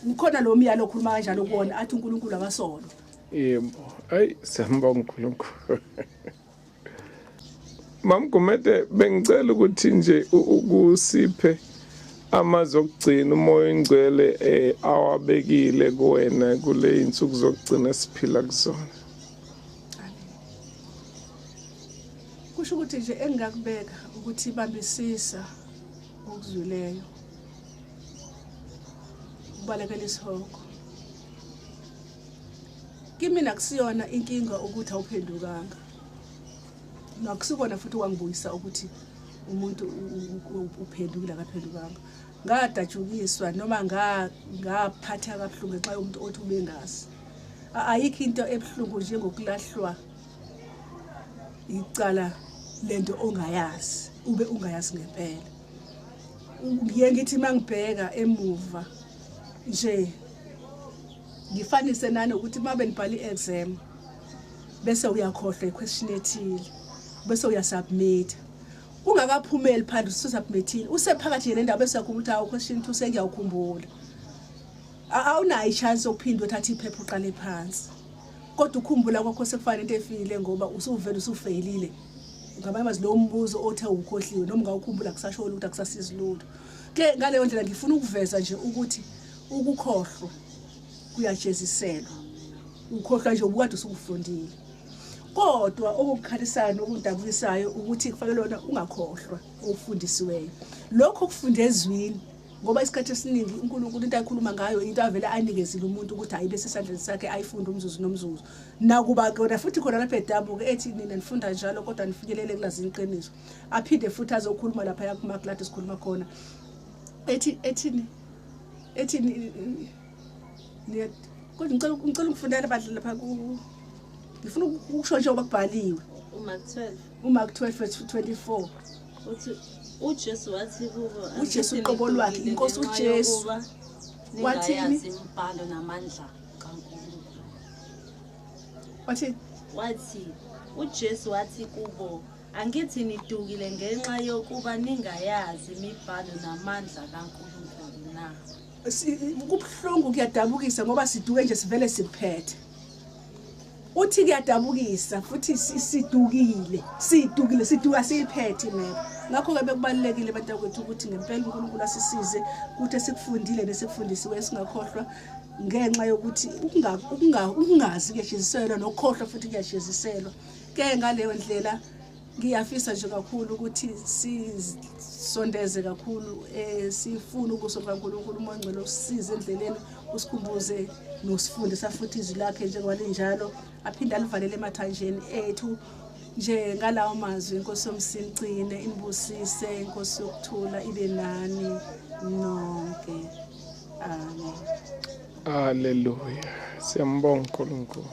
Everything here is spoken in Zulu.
Ukhona lo myalo okhuluma kanjalo kuwona athi uNkulunkulu akasolo. Yebo, ayi siyambonga uNkulunkulu. Mam Gumede, bengicela ukuthi nje ukusiphe amazwi okugcina uMoya oNgcwele awabekile kuwena kule insuku zokugcina siphila kuzona. Kusho ukuthi nje engingakubeka ukuthi bambisisa okuzwileyo, ubalekela isihogo. Kimina kusiyona inkinga ukuthi awuphendukanga, nakusikona futhi wangibuyisa ukuthi umuntu uphendukile akaphendukanga. Ngadatshukiswa noma ngaphatheka kabuhlungu ngenxa yomuntu othi ubengazi. Ayikho into ebuhlungu njengokulahlwa icala lento ongayazi, ube ungayazi ngempela. Ngiye ngithi mangibheka emuva nje ngifanise nani ukuthi mabe nibhala i-exam bese uyakhohlwa i-question ethile bese uyasubmit, ungakaphumeli phandle ususubmithile, usephakathi nendaba bese uyakhumbula ukuthi awu question 2 sengiyawukhumbula. Awunayo i-chance yokuphinda uthathe iphepha uqale phansi, kodwa ukhumbula kwakho sekufana into efile ngoba usuvele usufeyilile. Ngamanye amazwi lowo mbuzo othe ukhohliwe noma ungawukhumbula kusasho lutho, akusasizi lutho. Ke ngaleyo ndlela ngifuna ukuveza nje ukuthi ukukhohlwa kuyajeziselwa, ukhohlwa nje ubukade usukufundile. Kodwa okukhalisayo nokundabukisayo ukuthi kufanele wena ungakhohlwa okufundisiweyo, lokho okufunde ezwini, ngoba isikhathi esiningi uNkulunkulu into ayikhuluma ngayo into avele ayinikezile umuntu ukuthi ayibe sesandleni sakhe ayifunde umzuzu nomzuzu. Nakuba kona futhi khona lapha edabuke ethi nina nifunda njalo kodwa nifinyelele kulazini iqiniso, aphinde futhi azokhuluma lapha yakuMark lapho sikhuluma khona ethi ethini ethi kodwa ngicela ukufundela abadlali lapha ku ngifuna ukusho nje ngoba kubhaliwe uMark 12, uMark 12 verse 24 uthi uJesu wathi kubo, uJesu uqobo lwakhe, inkosi uJesu wathini? Imibhalo namandla kaNkulunkulu. Wathi uJesu wathi kubo, angithi nidukile ngenxa yokuba ningayazi imibhalo namandla kaNkulunkulu na? Kubuhlungu, kuyadabukisa ngoba siduke nje sivele sikuphethe. Uthi kuyadabukisa futhi sidukile, sidukile, siduka siyiphethe imeko. Ngakho-ke bekubalulekile bantakwethu ukuthi ngempela uNkulunkulu asisize ukuthi esikufundile nesikufundisiwe singakhohlwa, ngenxa yokuthi ukungazi kuyajeziselwa nokukhohlwa futhi kuyajeziselwa. Ke ngaleyo ndlela ngiyafisa nje kakhulu ukuthi sisondeze kakhulu, sifune ubuso bukaNkulunkulu, uMoya oNgcwele usisize endleleni, usikhumbuze nosifundisa futhi izwi lakhe njengoba linjalo, aphinde alivalele emathanjeni ethu. Nje ngalawo mazwi, inkosi yomsincine inibusise, inkosi yokuthula ibe nani nonke. Amen. Haleluya. Siyambonga uNkulunkulu.